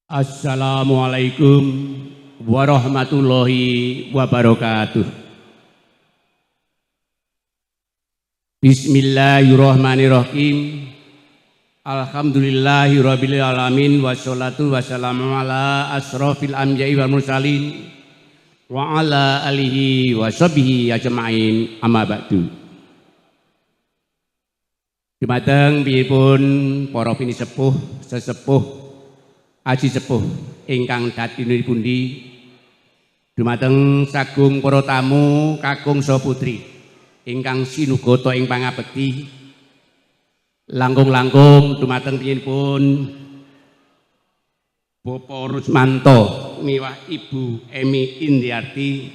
Assalamualaikum warahmatullahi wabarakatuh. Bismillahirrahmanirrahim. Alhamdulillahirabbil alamin wassalatu wassalamu ala asrofil anbiya'i wal mursalin wa ala alihi wa sahbihi ajmain, amma ba'du. Dumateng piyipun para pinisepuh, sesepuh, aji sepuh ingkang dadi pundi, dumateng sagung para tamu kakung saha putri ingkang sinugata ing pangabekti, langkung-langkung dumateng piyipun Bapak Rusmanto miwah Ibu Emi Indiarti,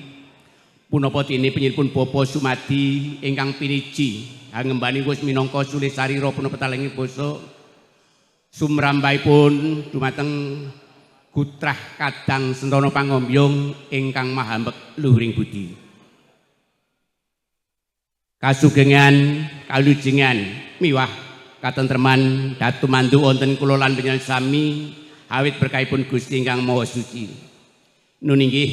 punapa dene piyipun Bapak Sumadi ingkang piniji hangembani wis minangka sulih sarira punapa talengi basa, sumrambahipun dumateng gutrah kadang sentana pangombyong ingkang mahambek luhuring budi. Kasugengan kalujengan miwah katentreman datu mandu wonten kula lan panjenengan sami awit berkahipun Gusti ingkang Maha Suci. Nun inggih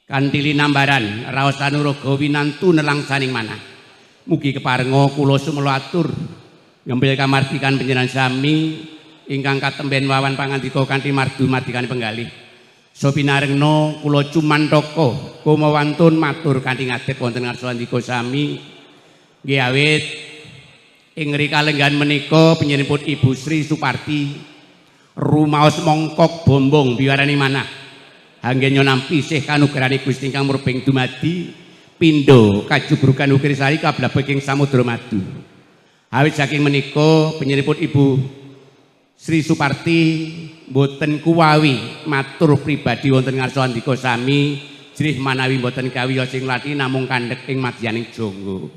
kanthi linambaran raos anuraga winantu nelangsaning manah. Mugi keparenga kula sumela atur ngempil kamardikan panjenengan sami ingkang katemben wawan pangandika kanthi mardu mardikane penggalih. So pinarengna kula cumantaka kumawantun matur kanthi ngadeg wonten ngarsa andika sami. Nggih awit ing rikalenggahan menika panjenenganipun Ibu Sri Suparti rumaos mongkok bombong biwarani manah hanggen nampi sih kanugrahane Gusti ingkang murbeng dumadi pindha kajubrugan Wukirsari kablebeking samudra madu. Awit saking menika panjenenganipun Ibu Sri Suparti mboten kuwawi matur pribadi wonten ngarsa andika sami, jrih manawi mboten kawiyos ing lati namung kandhek ing madyaning jangga.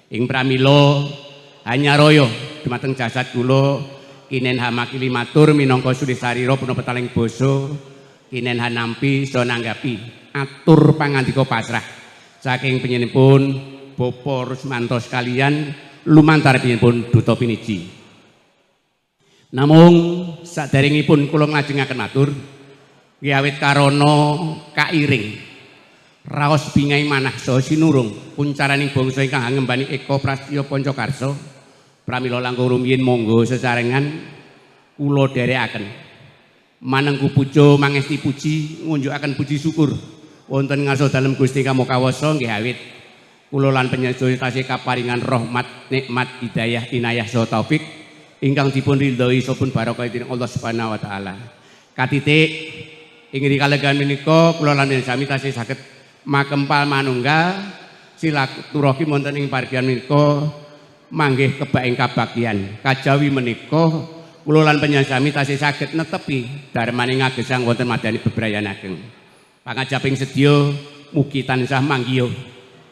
Ing pramila hanya royo dumateng jasad kula kinen hamakili matur minangka sulih sarira punapa taling basa kinen hanampi so nanggapi atur pangandika pasrah saking panjenenganipun Bapak Rusmanto sekalian lumantar panjenenganipun duta piniji. Namung saderengipun kula nglajengaken matur nggih awit karana kairing raos bingai manah saha sinurung puncaraning bangsa ingkang ngembani Eka Prastya Pancakarsa, pramila langkung rumiyin monggo sesarengan kula dherekaken manengku puja mangesti puji ngunjukaken puji syukur wonten ngarsa dalem Gusti Kang Maha Kawasa nggih awit kula lan panjenengan tasih kaparingan rahmat nikmat hidayah inayah saha taufik ingkang dipun ridhoi saupun barokah dening Allah Subhanahu wa taala. Katitik ing rikalegan menika kula lan sami tasih saged makempal manunggal silaturahim wonten ing pargian menika manggih kebak ing kabagyan. Kajawi menika kula lan panjenengan sami tasih saged netepi darmane ngagesang wonten madani bebrayan ageng. Pangajaping sedya mugi tansah manggiya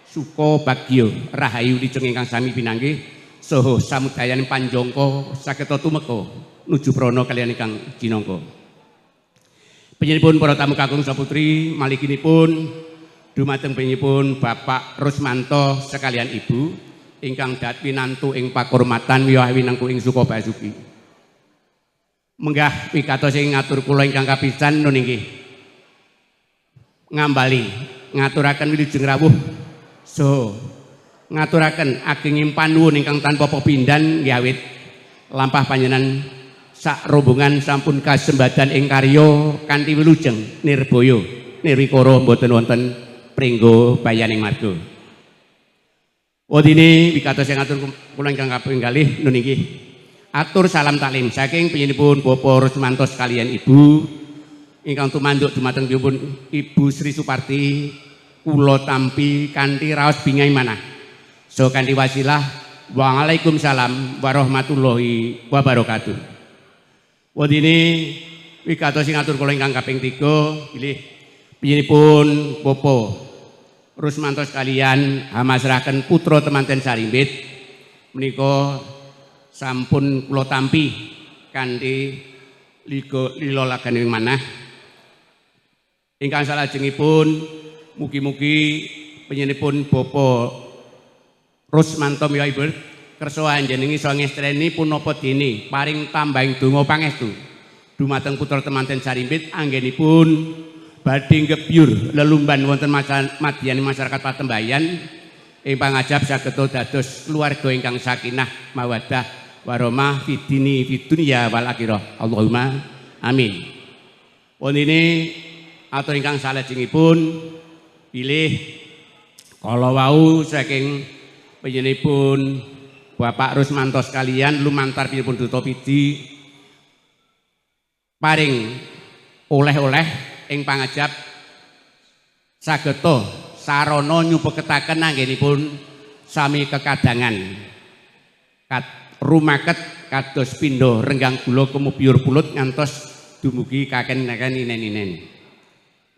suka bagya rahayu lijeng ingkang sami pinanggih saha samudayan panjangka saged tumeka nuju prana kaliyan ingkang jinangka. Panjenenganipun para tamu kakung saha putri malikinipun dumateng panjenenganipun Bapak Rusmanto sekalian Ibu ingkang dat winantu ing pakurmatan wiwah winengku ing suka basuki. Menggah wigatos ing ngatur kula ingkang kapisan nun inggih ngambali ngaturaken wilujeng rawuh saha ngaturaken agenging panuwun ingkang tanpa pepindhan nggih awit lampah panjenengan sak rombongan sampun kasembadan ing karya kanthi wilujeng nirbaya nirwikara mboten wonten pringgo bayaning marga. Wondene wigatos ing ngatur kula ingkang kaping kalih nun inggih atur salam taklim saking panjenenganipun Bapak Rusmanto sekalian Ibu ingkang tumanduk dumateng pun Ibu Sri Suparti kula tampi kanthi raos bingai manah. So kanthi wasilah waalaikumsalam warahmatullahi wabarakatuh. Wondene wigatos sing atur kula ingkang kaping 3 bilih panjenenganipun Bapak Rusmanto sekalian hamasraken putra temanten sarimbit menika sampun kula tampi kanthi liga lila laganing manah. Ingkang salajengipun mugi-mugi panjenenganipun Bapak Rusmanto miwah Ibu kersa anjenengan iso ngestreni punapa dene paring tambahing donga pangestu. Dumateng putra temanten sarimbit anggenipun badhe ngebyur lelumban wonten madyaning masyarakat Patembayan ing pangajap saged dados keluarga ingkang sakinah mawaddah warahmah fid-dini fid dunya wal akhirah. Allahumma amin. Wontene atur ingkang salajengipun bilih kala wau saking panjenenganipun Bapak Rusmanto sekalian lumantar pinipun Duta Pidi paring oleh-oleh ing pangajap sageta sarana nyupeketaken anggenipun sami kekadangan rumaket kados pindha renggang gula kemubiyur pulut ngantos dumugi kaken-kaken inen-inen.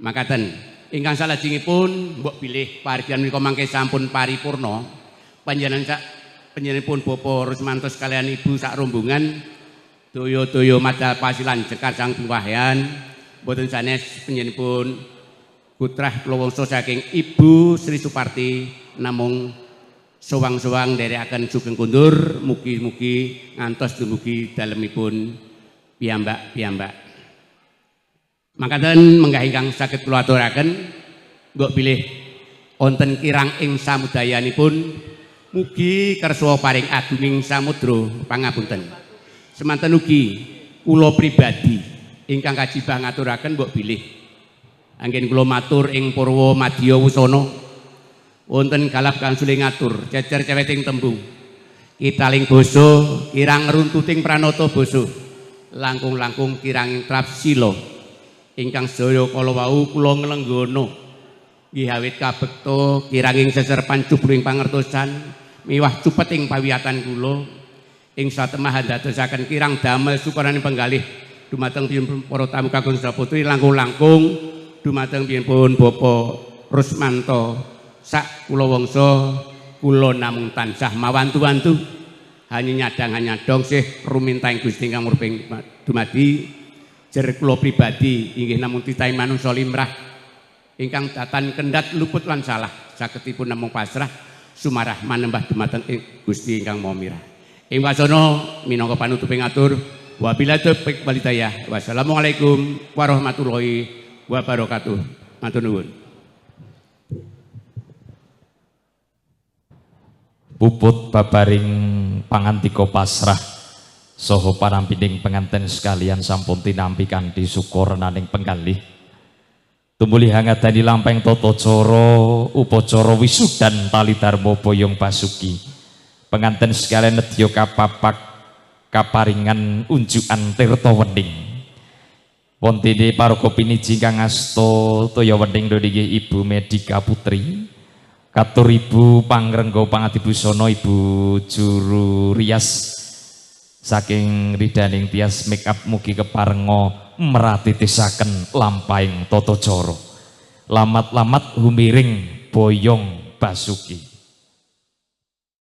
Makaten ingkang salajengipun mbok bilih pargian menika mangke sampun paripurna panjenenganipun Bapak Rusmanto sekalian ibu sak rombongan daya-daya madal pasilan jekar sang piwahyan mboten sanes panjenenganipun putrah kula saking Ibu Sri Suparti namung sowang-sowang nderekaken sugeng kundur mugi-mugi ngantos dumugi dalemipun piyambak-piyambak. Makaten menggah ingkang saged kula aturaken mbok bilih wonten kirang ing samudayanipun mugi kersa paring agunging samudra pangapunten. Semanten ugi kula pribadi ingkang kajibah ngaturaken mbok bilih anggen kula matur ing purwa madya wusana wonten galap gangsule ngatur cecer ceweting tembung kitaling basa kirang runtuting pranata basa langkung-langkung kirang trapsila ingkang sedaya kala wau kula nglenggana nggih awit kabekta kiranging seserpan cubling pangertosan miwah cupeting pawiyatan kula ing satemah ndadosaken kirang damel syukuraning penggalih dumateng para tamu kakung putri langkung-langkung dumateng pun Bapak Rusmanto sak kula wangsa kula namung tansah mawantu-wantu hanya nyadang hanya dong sih rumintaing Gusti ingkang murbeng dumadi jer kula pribadi inggih namung titahe manungsa limrah ingkang datan kendhat luput lan salah sagedipun namung pasrah sumarah manembah dumateng Gusti ingkang Maha Mirah. Ing wasana minangka panutuping atur wabillahi taufik wal hidayah. Wassalamualaikum warahmatullahi wabarakatuh. Matur nuwun. Puput babaring pangantika pasrah saha panampining penganten sekalian sampun tinampi kanthi syukur naning penggalih. Tumuli hangadani lampeng tata cara upacara wisudan tali dharma boyong basuki. Penganten sekalian nedya kapapak kaparingan unjukan tirta wening. Wontene paraga piniji ingkang asta toya wening nggih Ibu Medika Putri. Katur Ibu Pangrengga Pangadibusana Ibu Juru Rias saking ridaning tias make up mugi keparenga meratitisaken lampahing tata cara. Lamat-lamat humiring boyong basuki.